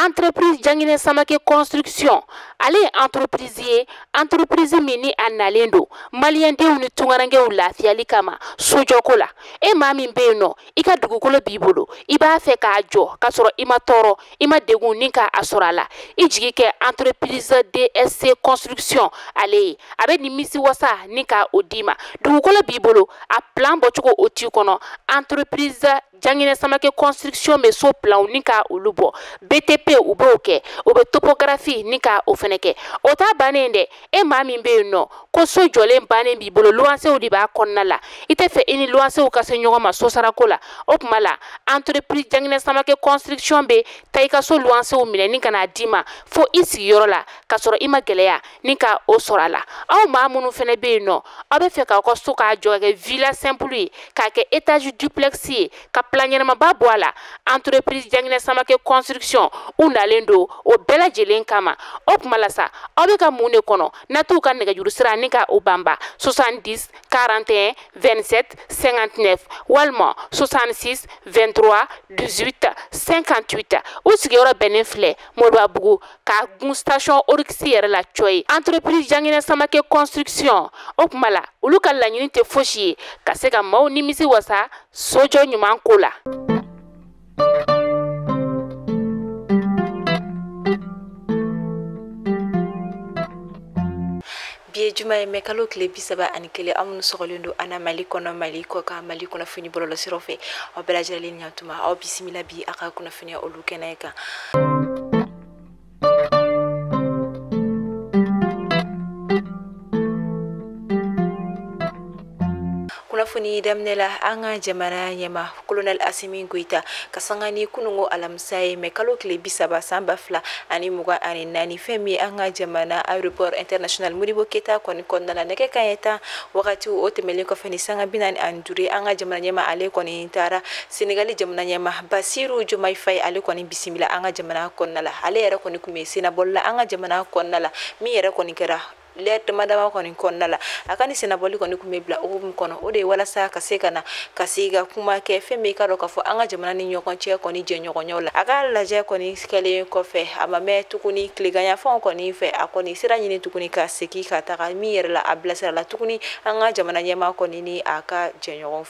Entreprise Janginɛ Samake Construction, ale ye entreprise ye, entreprise min ni a nalen don maliyɛndenw ni tunkarankew lafiyali kama sojɔko la. E maa min bɛ yen nɔ, i ka dugukolo b'i bolo, i b'a fɛ k'a jɔ k'a sɔrɔ i ma tɔɔrɔ, i ma degun ni k'a sɔrɔ a la, i jigi kɛ entreprise DSC Construction ale ye. A bɛ nimisi wasa ni ka o d'i ma. Dugukolo b'i bolo, a plan bɔcogo o t'i kɔnɔ, entreprise Janginɛ Samake Construction bɛ so planw ni ka olu bɔ, BTP u b'o kɛ, u bɛ topographie ni ka o fɛnɛ kɛ. O t'a bannen dɛ, e maa min bɛ yen nɔ ko so jɔlen bannen b'i bolo, luwansew de b'a kɔnɔna la, i tɛ fɛ i ni luwansew ka se ɲɔgɔn ma sosarako la, o tuma la entreprise Janginɛ Samake Construction bɛ taa i ka so luwansew minɛ ni ka n'a d'i ma fo i sigiyɔrɔ la, k'a sɔrɔ i ma gɛlɛya ni ka o sɔrɔ a la. Aw maa minnu fɛnɛ bɛ yen nɔ, aw bɛ fɛ k'aw ka so k'a jɔ ka kɛ villa simple ye, k'a kɛ étage duplex ye, ka plan ɲɛnamaba bɔ a la, entreprise Janginɛ Samake Construction u nalen don o bɛɛ lajɛlen kama. O tuma la sa, aw bɛ ka mun de kɔnɔ? Na t'u ka nɛgɛjuru sira ni ka o banba 70 41 27 59 walima 66 23 18 58. U sigiyɔrɔ bɛnnen filɛ Moribabugu ka gun station Oryx yɛrɛ la cɔ ye. Entreprise Janginɛ Samake Construction, o tuma la olu ka laɲini tɛ fosi ye ka se ka maaw nimisi wasa sojɔ ɲuman ko la. Bi ye juma ye, mɛ kalo tile 31, aw minnu sɔgɔlen don an na Mali kɔnɔ, Mali kɔ kan, Mali kunnafoni bɔlɔlɔsiraw fɛ, aw bɛɛ lajɛlen ɲantuma, aw bisimila bi a ka kunnafoniya olu kɛnɛ kan. Kunnafoni daminɛ la, an ka jamana ɲɛma Colonel Assimi Goïta ka sanga ni kununko alamisa ye, mɛ kalo tile 30 san 2024, fɛn min ye an ka jamana aéroport international Modibo Keita kɔni kɔnɔna la, nɛgɛ kanɲɛ 10 wagati o tɛmɛnen kɔfɛ ni sanga 45, an ka jamana ɲɛma ale kɔni taara Senegali jamana ɲɛma Bassirou Diomaye Faye, ale kɔni bisimila an ka jamana kɔnɔna la. Ale yɛrɛ kɔni kun bɛ senabɔli la an ka jamana kɔnɔna la, min yɛrɛ kɔni kɛra lɛri dama dama kɔni kɔnɔna la. A ka ni senabɔli kɔni kun bɛ bila hukumu kɔnɔ, o de ye walasa ka se ka na ka se ka kuma kɛ fɛn min ka dɔn k'a fɔ an ka jamana ni ɲɔgɔn cɛ kɔni jɛɲɔgɔnyaw la. A ka lajɛ kɔni kɛlen kɔfɛ, a ma mɛn tuguni tileganyanfanw kɔni fɛ, a kɔni sira ɲini tuguni ka segin ka taga min yɛrɛ la, a bilasira la tuguni an ka jamana ɲɛmaa kɔni ni a ka jɛɲɔgɔn.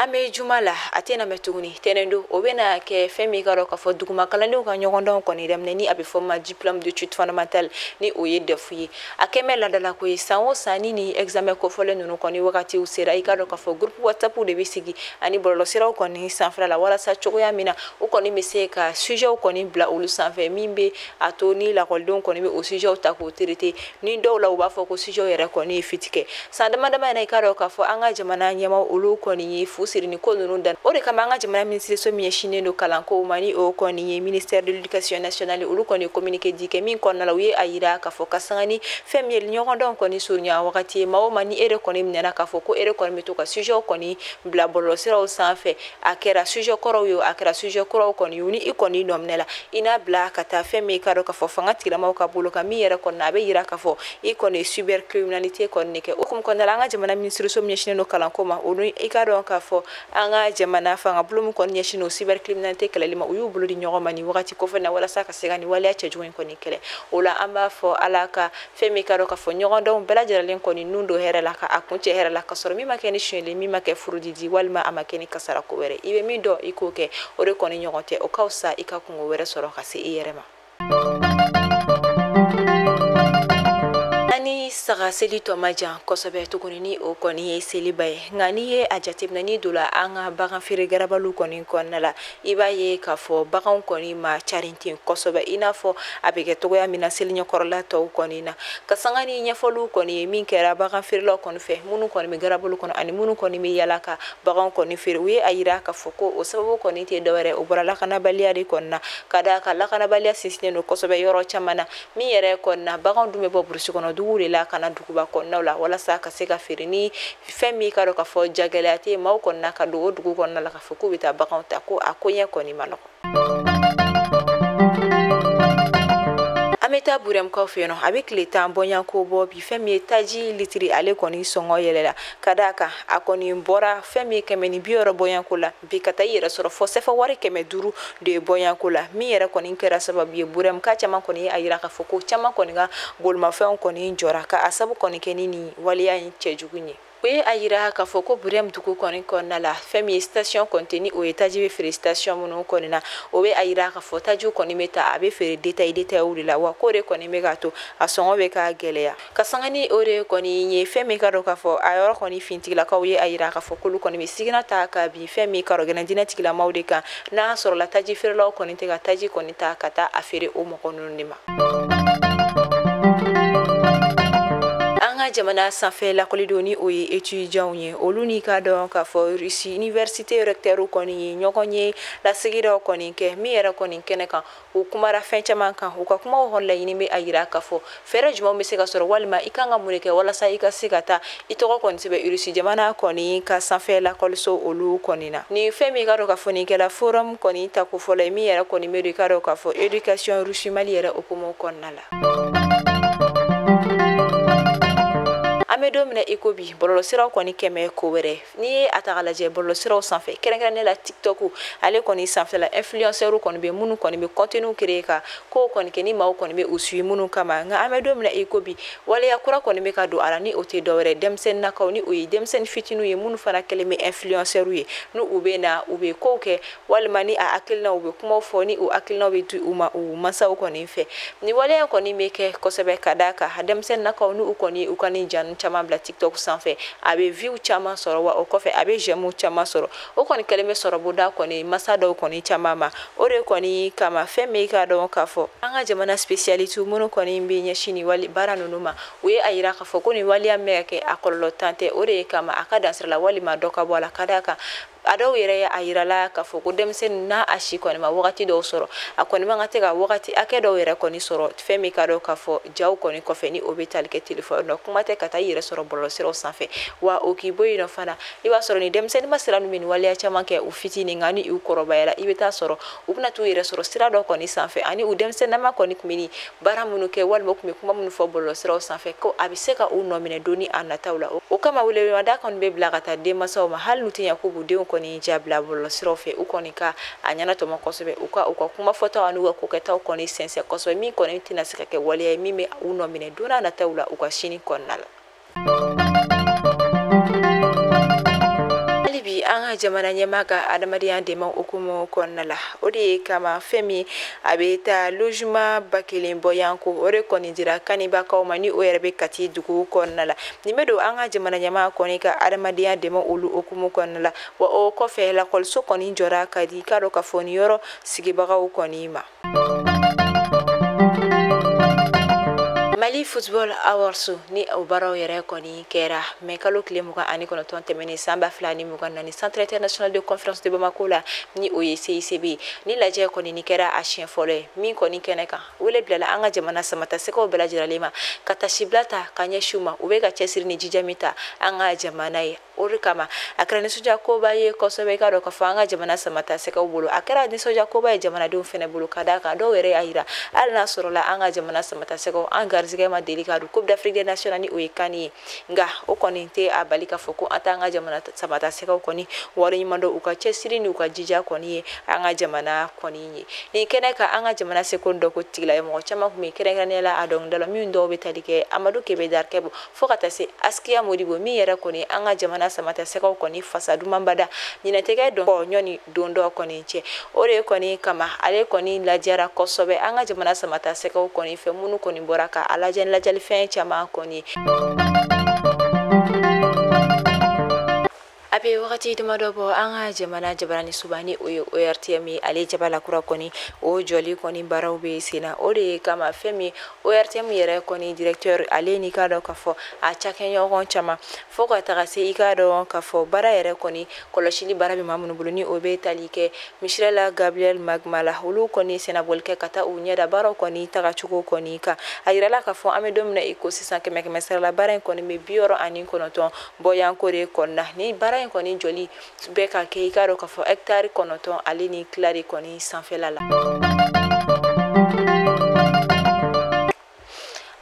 An bɛ juma la, a tɛna mɛn tuguni tɛnɛn don, o bɛna kɛ fɛn min ka dɔn k'a fɔ duguma kalandenw ka ɲɔgɔndɔn kɔni daminɛ, ni a bɛ fɔ ma diplôme d'études fondamentales, ni o ye DEF ye. A kɛmɛ ladalako ye, san o san ni examen kofɔlen ninnu kɔni wagatiw sera, i ka dɔn k'a fɔ groupe WhatsApp de bɛ sigi ani bɔlɔlɔsiraw kɔni sanfɛla la, walasa cogoya min na u kɔni bɛ se ka sujetw kɔni bila olu sanfɛ, min bɛ a to ni lakɔlidenw kɔni bɛ o sujetw ta k'o traiter. Ni dɔw la u b'a fɔ ko sujetw yɛrɛ kɔni ye fuite kɛ. San dama dama in na, i ka dɔn k'a fɔ an ka jamana ɲɛmaaw olu kɔni ye fu siri ni ko ninnu dan. O de kama an ka jamana minisiriso min ɲɛsinnen don kalanko ma, ni o kɔni ye ministère de l'éducation nationale, olu kɔni ye communiqué di kɛ min kɔnɔna la, u ye a yira k'a fɔ ka sanga ni fɛn min ye ɲɔgɔndɔn kɔni surunya wagati ye, maa o maa ni e de kɔni minɛna k'a fɔ ko e de kɔni bɛ to ka sujetw kɔni bila bɔlɔlɔsiraw sanfɛ, a kɛra sujet kɔrɔw ye o, a kɛra sujet kuraw kɔni ye, ni i kɔni nɔ minɛ la, i n'a bila ka taa fɛn min ka dɔn k'a fɔ fanga tigilamaw ka bolo kan, min yɛrɛ kɔni na a bɛ yira k'a fɔ i kɔni ye cybercriminalité kɔni de kɛ. O hukumu kɔnɔna la, an ka jamana minisiriso min ɲɛsinnen don kalanko ma, olu i ka dɔn k'a fɔ an ka jamana fanga bulon min kɔni ɲɛsinnen don cybercriminalité kɛlɛli ma, u y'u bolo di ɲɔgɔn ma nin wagati kofɔ na, walasa ka se ka nin waleya cɛjugu in kɔni kɛlɛ. O la an b'a fɔ Ala ka fɛn min ka dɔn k'a fɔ ɲɔgɔndɔnw bɛɛ lajɛlen kɔni nun don hɛrɛ la, ka a kuncɛ hɛrɛ la, ka sɔrɔ min ma kɛ ni sonyɛli, min ma kɛ furudidi, walima a ma kɛ ni kasara ko wɛrɛ. I bɛ min dɔn i k'o kɛ, o de kɔni ɲɔgɔn tɛ, o ka fisa i ka kungo wɛrɛ sɔrɔ ka se i yɛrɛ ma. Ani saga seli tɔ ma jan kosɛbɛ tuguni, ni o kɔni ye seliba ye. Nka n'i ye a jateminɛ, n'i donna an ka bagan feere garabaliw kɔni kɔnɔna la, i b'a ye k'a fɔ baganw kɔni ma carin ten kosɛbɛ, i n'a fɔ a bɛ kɛ cogoya min na seli ɲɛkɔrɔla tɔw kɔni na. Ka sanga ni ɲɛfɔliw kɔni ye min kɛra bagan feerelaw kɔni fɛ, minnu kɔni bɛ garabaliw kɔnɔ ani minnu kɔni bɛ yala ka baganw kɔni feere, u ye a yira k'a fɔ ko o sababu kɔni tɛ dɔwɛrɛ, o bɔra lakanabaliya de kɔni na, ka d'a kan lakanabaliya sinsinnen don kosɛbɛ yɔrɔ caman na, min yɛrɛ kɔni na baganw dun bɛ bɔ burusi kɔnɔ duguw de la ka na duguba kɔnɔnaw la walasa ka se ka feere. Ni fɛn min ka dɔn k'a fɔ jagɛlɛya tɛ maaw kɔni na ka don o dugu kɔnɔna la k'a fɔ k'u bɛ taa baganw ta, ko a koɲɛ kɔni ma nɔgɔn. An An bɛ taa Burɛmukaw fɛ yen nɔ, a bɛ tile 10 bɔɲɔgɔnko bɔ bi. Fɛn min ye taji litiri, ale kɔni sɔngɔ yɛlɛla ka d'a kan a kɔni bɔra fɛn min ye 160 bɔɲɔgɔnko la bi ka taa i yɛrɛ sɔrɔ fɔ sɛfɛ wari 500 de bɔɲɔgɔnko la, min yɛrɛ kɔni kɛra sababu ye Burɛmuka caman kɔni ye a yira k'a fɔ ko caman kɔni ka bolimafɛnw kɔni jɔra ka a sabu kɔni kɛ ni nin waleya in cɛjugu ye. O ye a yira k'a fɔ ko Burɛmu dugu kɔni kɔnɔna la, fɛn min ye station kɔni ni o ye taji bɛ feere station minnu kɔni na, o bɛ a yira k'a fɔ tajiw kɔni bɛ ta, a bɛ feere détail détail de la, wa k'o de kɔni bɛ k'a to a sɔngɔ bɛ ka gɛlɛya. Ka sanga ni o de kɔni ye, fɛn min ka dɔn k'a fɔ a yɔrɔ kɔni fintigilakaw ye a yira k'a fɔ k'olu kɔni bɛ sigina ta ka bin fɛn min ka gɛlɛn diinɛ tigilamaw de kan, n'a sɔrɔla taji feerelaw kɔni tɛ ka taji kɔni ta ka taa a feere o mɔgɔ ninnu de ma. An ka jamana sanfɛ lakɔlidenw ni o ye étudiants ye, olu n'i ka dɔn k'a fɔ Russie université recteur kɔni ye ɲɔgɔn ye lasigi dɔ kɔni kɛ, min yɛrɛ kɔni kɛnɛ kan u kumara fɛn caman kan. U ka kumaw kɔni laɲini bɛ a yira k'a fɔ fɛɛrɛ jumɛn bɛ se ka sɔrɔ walima i kan ka mun de kɛ walasa i ka se ka taa i tɔgɔ kɔni sɛbɛn Russie jamana kɔni ka sanfɛ lakɔliso olu kɔni na. Nin fɛn min ka dɔn k'a fɔ nin kɛla forum kɔni tako fɔlɔ ye, min yɛrɛ kɔni bɛ don i ka dɔn k'a fɔ éducation Russie Mali yɛrɛ hukumu kɔnɔna la. An bɛ don min na i ko bi, bɔlɔlɔsiraw kɔni kɛmɛ ko wɛrɛ. N'i ye a ta k'a lajɛ bɔlɔlɔsiraw sanfɛ, kɛrɛnkɛrɛnnenya la TikTok ale kɔni sanfɛla, influenceurs kɔni bɛ minnu kɔni bɛ contenu créer ka kow kɔni kɛ ni maaw kɔni bɛ u suit minnu kama. Nka an bɛ don min na i ko bi, waleya kura kɔni bɛ ka don a la, ni o tɛ dɔwɛrɛ denmisɛnninnakaw ni o ye denmisɛnnin fitininw ye minnu fana kɛlen bɛ influenceurs ye, n'u u bɛ na u bɛ kow kɛ walima ni a hakilinaw u bɛ kumaw fɔ ni o hakilinaw bɛ di u ma u mansaw kɔni fɛ. Ni waleya kɔni bɛ kɛ kosɛbɛ ka d'a kan denmisɛnninnakaw n'u kɔni u ka nin ja caman bila TikTok sanfɛ, a bɛ view caman sɔrɔ, wa o kɔfɛ a bɛ j'aime caman sɔrɔ. O kɔni kɛlen bɛ sɔrɔ bonda kɔni masa dɔw kɔni caman ma. O de kɔni kama fɛn min ka dɔn k'a fɔ an ka jamana spécialité minnu kɔni bɛ ɲɛsin nin wali baara ninnu ma, u ye a yira k'a fɔ ko nin waleya min bɛ ka kɛ a kɔlɔlɔ tan tɛ, o de ye kama a ka dansira la walima dɔ ka bɔ a la ka d'a kan a dɔw yɛrɛ ye a yirala k'a fɔ ko denmisɛnnin n'a a si kɔni ma wagati dɔw sɔrɔ, a kɔni man ka tɛ ka wagati hakɛ dɔw yɛrɛ kɔni sɔrɔ fɛn min ka dɔn k'a fɔ jaw kɔni kɔfɛ ni o bɛ tali kɛ telefɔni na, kuma tɛ ka taa i yɛrɛ sɔrɔ bɔlɔlɔsiraw sanfɛ. Wa o k'i bɔ yen nɔ fana, i b'a sɔrɔ ni denmisɛnnin ma sira ninnu bɛ nin waleya caman kɛ u fitinin, nka ni u kɔrɔbayara i bɛ taa sɔrɔ u bɛna t'u yɛrɛ sɔrɔ sira dɔ kɔni sanfɛ, ani u denmisɛnninama kɔni tun bɛ nin baara minnu kɛ walima u tun bɛ kuma minnu fɔ bɔlɔlɔsiraw sanfɛ, ko a bɛ se ka u nɔ minɛ don ni a nataw la. O kama welewelemada kɔni bɛ bila ka taa denmansaw ma, hali n'u tɛ ɲɛ k'u b'u denw kɔni ja bila bɔlɔlɔsiraw fɛ, u kɔni ka a ɲɛnatɔmɔ kosɛbɛ, u ka kuma fɔtaw ani u ka kokɛtaw kɔni sɛnsɛn kosɛbɛ, min kɔni tɛna se ka kɛ waleya ye min bɛ u nɔ minɛ don n'a nataw la u ka sini kɔnɔna la. Hali bi an ka jamana ɲɛmaa ka adamadenya dɛmɛ hukumu kɔnɔna la, o de ye kama fɛn min a bɛ taa logement 1000 bɔyanko, o de kɔni dira kanibakaw ma ni o yɛrɛ bɛ Kati dugu kɔnɔna la. Nin bɛ don an ka jamana ɲɛmaa kɔni ka adamadenya dɛmɛ olu hukumu kɔnɔna la, wa o kɔfɛ lakɔliso kɔni jɔra ka di k'a dɔn k'a fɔ nin yɔrɔ sigibagaw kɔni ma. Mali Football Awards ni o baaraw yɛrɛ kɔni kɛra mɛ kalo tile 29 tɛmɛnen san 2024 Centre international de conférence de Bamako la, ni o ye CICB. Ni lajɛ kɔni ni kɛra a siɲɛ fɔlɔ ye min kɔni kɛnɛ kan, wele bilala an ka jamana samatasɛgɛw bɛɛ lajɛlen ma ka tasibila ta ka ɲɛsin u ma, u bɛ ka cɛsiri ni jija min ta an ka jamana ye. O de kama a kɛra nisɔndiya koba ye kosɛbɛ, i k'a dɔn k'a fɔ an ka jamana samatasɛgɛw bolo, a kɛra nisɔndiya koba ye jamanadenw fɛnɛ bolo, ka d'a kan dɔw yɛrɛ y'a yira hali n'a sɔrɔla an ka jamana samatasɛgɛw an garisɛgɛ ma deli ka don Coupe d'Afrique des Nations ni o ye CAN ye, nka o kɔni tɛ a bali k'a fɔ ko an t'an ka jamana samatasɛgɛw kɔni waleɲuman dɔn u ka cɛsiri n'u ka jija kɔni ye an ka jamana kɔni ye. Nin kɛnɛ kan an ka jamana seko dɔnko tigilamɔgɔ caman tun bɛ kɛrɛnkɛrɛnnenya la a dɔnkilidala minnu dɔw bɛ tali kɛ Amadu Kebe Darikɛbo fo ka taa se Asikiya Modibo min yɛrɛ kɔni an ka jamana samatasɛgɛw kɔni fasa dumanbada ɲinɛtɛgɛ dɔn kɔ ɲɔni don dɔ kɔni cɛ. O de kɔni kama ale kɔni lajɛra kosɛbɛ an ka jamana samatasɛgɛw kɔni fɛ minnu kɔni bɔra ka a lajɛ lajɛlifɛn caman kɔni. A bɛ wagati damadɔ bɔ an ka jamana jabarani suba ni o ye ORTM ye, ale jabalakura kɔni o jɔli kɔni baaraw bɛ sen na. O de ye kama fɛn min ORTM yɛrɛ kɔni directeur ale n'i k'a dɔn k'a fɔ a cakɛɲɔgɔn caman fo ka taga se i k'a dɔn k'a fɔ baara yɛrɛ kɔni kɔlɔsili baara bɛ maa minnu bolo ni o bɛ tali kɛ Misirala Gabriel Magma la, olu kɔni sennabɔli kɛ ka taa u ɲɛda baaraw kɔni tagacogo kɔni kan. A yirala k'a fɔ an bɛ don min na i ko sisan 100 sara la baara in kɔni bɛ 69 bɔyanko de kɔnɔna. Ni baara in kɔni jɔli bɛ ka kɛ i k'a dɔn k'a fɔ hectare 9 ale ni tila de kɔni sanfɛla la.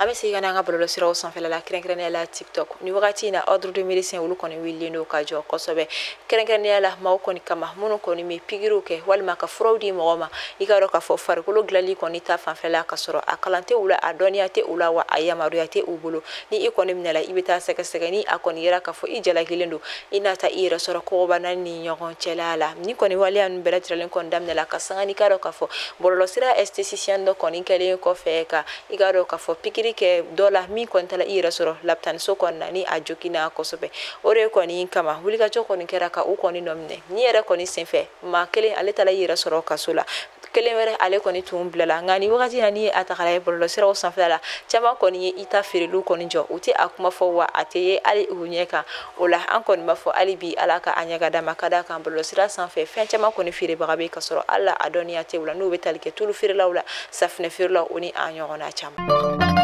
An bɛ segin ka na an ka bɔlɔlɔsiraw sanfɛla la, kɛrɛnkɛrɛnnenya la TikTok. Ni wagati in na, ordre de médecin olu kɔni wililen don ka jɔ kosɛbɛ, kɛrɛnkɛrɛnnenya la maaw kɔni kama minnu kɔni bɛ pikiriw kɛ walima ka furaw di mɔgɔ ma, i k'a dɔn k'a fɔ farikolo dilanli kɔni ta fanfɛla, ka sɔrɔ a kalan tɛ u la, a dɔnniya tɛ u la, wa a yamaruya tɛ u bolo. Ni i kɔni minɛla, i bɛ taa sɛgɛsɛgɛ. Ni a kɔni yera k'a fɔ i jalakilen don, i n'a ta i yɛrɛ sɔrɔ kɔgɔbana ni ɲɔgɔn cɛla la. Ni kɔni waleya ninnu bɛɛ lajɛlen kɔni daminɛla ka sanga ni, i k'a dɔn k'a fɔ bɔlɔlɔsira esthéticien dɔ kɔni kɛlen kɔfɛ ka, i k'a dɔn k'a fɔ pikiri kɛ dɔ la min kɔni taara i yɛrɛ sɔrɔ lapitaniso kɔnɔna ni a joginna kosɛbɛ. O de kɔni kama wulikajɔ kɔni kɛra ka u kɔni nɔ minɛ. Ni yɛrɛ kɔni senfɛ, maa kelen ale taara i yɛrɛ sɔrɔ kaso la, kelen wɛrɛ ale kɔni tun bilala. Nka ni wagati na, ni ye a ta k'a lajɛ bɔlɔlɔsiraw sanfɛla la, caman kɔni ye i ta feereliw kɔni jɔ, u tɛ a kuma fɔ wa a tɛ ye hali u ɲɛ kan. O la an kɔni b'a fɔ hali bi, Ala ka a ɲɛ ka d'a ma, ka d'a kan bɔlɔlɔsira sanfɛ fɛn caman kɔni feerebaga bɛ ka sɔrɔ hali a dɔnniya tɛ u la, n'u bɛ tali kɛ tulu feerelaw la, safunɛ feerelaw, o ni a ɲɔgɔnna caman.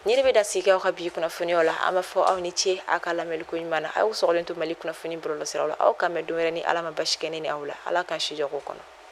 Ni de bɛ da sigi aw ka bi kunnafoniyaw la. An b'a fɔ aw ni ce a ka lamɛnliko ɲuman na. Aw sɔgɔlen to Mali kunnafoni bɔlɔlɔsiraw la. Aw kan bɛn don wɛrɛ ni Ala ma basi kɛ ne ni aw la. Ala k'an si jɔ ko kɔnɔ.